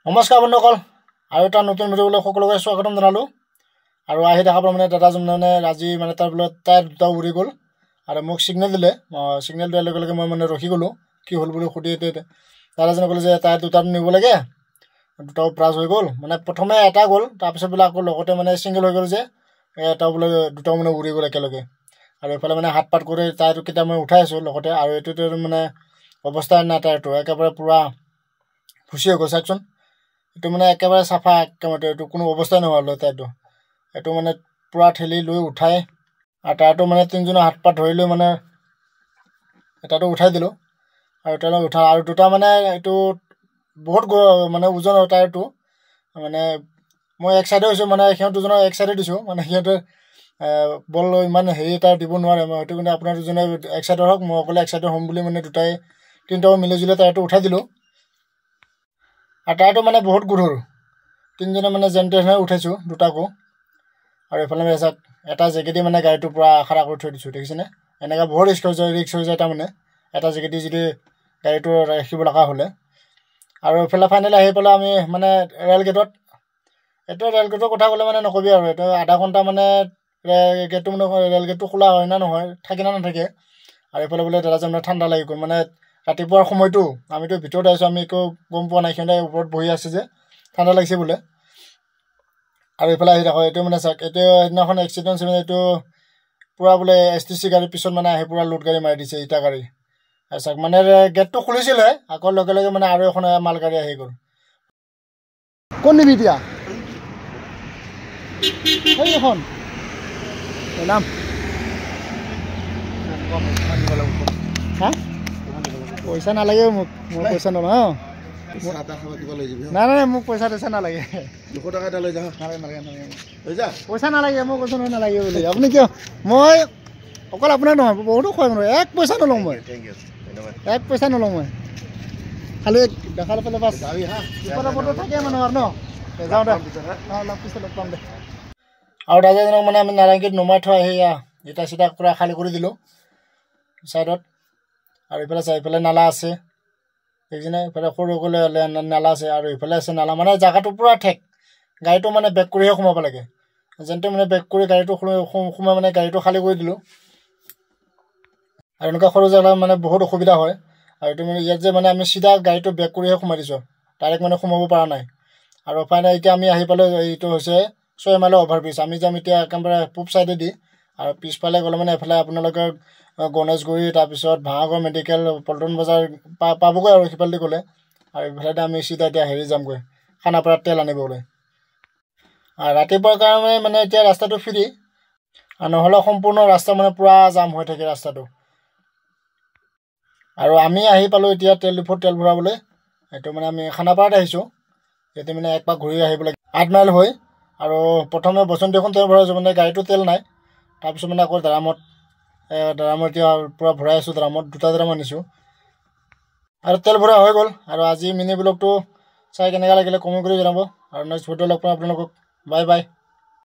নমস্কাৰ বন্ধুসকল, আৰু এটা নতুন ভিডিঅ'লৈ সকলোকে স্বাগতম জনালোঁ। আৰু আহি দেখা পালোঁ মানে দাদাজন মানে আজি মানে তাৰ বোলে টায়াৰ দুটা উৰি গ'ল আৰু মোক ছিগনেল দিলে। ছিগনেল দিয়াৰ লগে লগে মই মানে ৰখি গ'লোঁ, কি হ'ল বুলি সুধি দাদাজনে ক'লে যে টায়াৰ দুটা নিব লাগে, দুটাও ব্ৰাছ হৈ গ'ল। মানে প্ৰথমে এটা গ'ল, তাৰপিছত বোলে আকৌ লগতে মানে ছিংগল হৈ গ'ল যে এটাও বোলে দুটাও মানে উৰি গ'ল একেলগে। আৰু এইফালে মানে হাত পাত কৰি টায়াৰকেইটা মই উঠাই আছোঁ লগতে। আৰু এইটোতো মানে অৱস্থা নাই, টায়াৰটো একেবাৰে পূৰা ফুচি হৈ গ'ল। চাওকচোন, এইটো মানে একেবাৰে চাফা, একেবাৰে এইটো কোনো অৱস্থাই নোহোৱা হ'ল টায়াৰটো। এইটো মানে পূৰা ঠেলি লৈ উঠাই আৰু টায়াৰটো মানে তিনিজনৰ হাত পাত ধৰি লৈ মানে এটাটো উঠাই দিলোঁ। আৰু তেওঁলোক উঠা আৰু দুটা মানে এইটো বহুত মানে ওজন হয় টায়াৰটো। মানে মই এক চাইডে হৈছোঁ, মানে সিহঁত দুজনৰ এক চাইডে দিছোঁ, মানে সিহঁতে বল ইমান হেৰি টায়াৰ দিব নোৱাৰে। মই সেইটো কিন্তু আপোনাৰ দুজনে এক চাইডৰ হওক, মই অকলে এক চাইডৰ হ'ম বুলি মানে দুটাই তিনিটাও মিলি জুলি টায়াৰটো উঠাই দিলোঁ। আৰু টায়াৰটো মানে বহুত গধুৰ, তিনিজনে মানে যেন তেনে উঠাইছোঁ দুটাকো। আৰু এইফালে মানে চাওক, এটা জেকেদি মানে গাড়ীটো পূৰা খাৰা কৰি থৈ দিছোঁ, দেখিছেনে? এনেকৈ বহুত ৰিস্ক হৈ যায়, ৰিস্ক হৈ যায় তাৰমানে এটা জেকেদি যদি গাড়ীটো ৰাখিব লগা হ'লে। আৰু এইফালে ফাইনেলি আহি পেলাই আমি মানে ৰেল গেটত, এইটো ৰেল গেটৰ কথা ক'লে মানে নকবি আৰু, এইটো আধা ঘণ্টা মানে গেটটো মানে ৰেল গেটটো খোলা হয় না নহয়, থাকে না নাথাকে। আৰু এইফালে বোলে দাদাজন মানে ঠাণ্ডা লাগি গ'ল, মানে ৰাতিপুৱাৰ সময়টো আমিতো ভিতৰত আহিছোঁ, আমি একো গম পোৱা নাই, সিহঁতে ওপৰত বহি আছে যে ঠাণ্ডা লাগিছে বোলে। আৰু এইফালে আহি থাকোঁ, এইটো মানে চাওক, এইটো সেইদিনাখন এক্সিডেণ্ট হৈছে, এইটো পূৰা বোলে এছ টি চি গাড়ীৰ পিছত মানে আহি পূৰা লোড গাড়ী মাৰি দিছে, ইটা গাড়ী। আৰু চাওক মানে গেটটো খুলিছিলে, আকৌ লগে লগে মানে আৰু এখন মাল গাড়ী আহি গ'ল। ক'ত নিবি এতিয়া? সেইখন নাম হা, পইচা নালাগে মোক, মই পইচা নলওঁ। নাই নাই, মোক পইচা চইচা নালাগে। 200 টকা এটা লৈ যা। নালাগে নালাগে নালাগে, পইচা নালাগে, মই কৈছোঁ নহয় নালাগে বুলি। আপুনি কিয়, মই অকল আপোনাৰ নহয় বহুতো খুৱাই মানুহ, এক পইচা নলওঁ মই, এক পইচা নলওঁ মই, খালি দেখাৰ পেলাই বাছ বিপদ আপদো থাকে মানুহৰ ন। যাওঁ দে, অঁ লগ পিছত লগ পাম দে। আৰু দাদাজনক মানে আমি নাৰায়ণগীত নমাই থৈ আহি ইটা চিটা পূৰা খালী কৰি দিলোঁ ছাইডত। আৰু এইফালে চাই এইফালে নালা আছে, দেখিছেনে? এইফালে সৰু গ'লে নালা আছে আৰু ইফালে আছে নালা, মানে জেগাটো পূৰা ঠেক। গাড়ীটো মানে বেক কৰিহে সোমাব লাগে, যেনতে মানে বেক কৰি গাড়ীটো সোমাই মানে গাড়ীটো খালী কৰি দিলোঁ। আৰু এনেকুৱা সৰু জেগা মানে বহুত অসুবিধা হয়। আৰু এইটো মানে ইয়াত যে মানে আমি চিধা গাড়ীটো বেক কৰিহে সোমাই দিছোঁ, ডাইৰেক্ট মানে সোমাব পৰা নাই। আৰু ফাইনেল এতিয়া আমি আহি পালোঁ, এইটো হৈছে 6 মাইলৰ অভাৰব্ৰিজ। আমি যাম এতিয়া একেবাৰে পূব চাইডেদি, আৰু পিছফালে গ'লে মানে এইফালে আপোনালোকৰ গণেশগুৰি, তাৰপিছত ভাঙাগড় মেডিকেল, পল্টন বজাৰ পাবগৈ আৰু সিফালেদি গ'লে। আৰু এইফালেদি আমি চিধা এতিয়া হেৰি যামগৈ খানাপাৰাত তেল আনিবলৈ। আৰু ৰাতিপুৱাৰ কাৰণে মানে এতিয়া ৰাস্তাটো ফ্ৰী, আৰু নহ'লে সম্পূৰ্ণ ৰাস্তা মানে পূৰা জাম হৈ থাকে ৰাস্তাটো। আৰু আমি আহি পালোঁ এতিয়া তেল ডিপুত তেল ভৰাবলৈ। এইটো মানে আমি খানাপাৰাত আহিছোঁ, ইয়াতে মানে একপাক ঘূৰি আহিব লাগে 8 মাইল হৈ। আৰু প্ৰথমে বসন্তীখন তেল ভৰাইছোঁ, মানে গাড়ীটো তেল নাই। তাৰপিছত মানে আকৌ ড্ৰামত, ড্ৰামত এতিয়া পূৰা ভৰাই আছোঁ, ড্ৰামত দুটা ড্ৰাম আনিছোঁ। আৰু তেল ভৰা হৈ গ'ল। আৰু আজি মিনি ব্লগটো চাই কেনেকুৱা লাগিলে কমেণ্ট কৰি জনাব। আৰু নেক্সট ভিডিঅ' লগ পাম আপোনালোকক। Bye bye.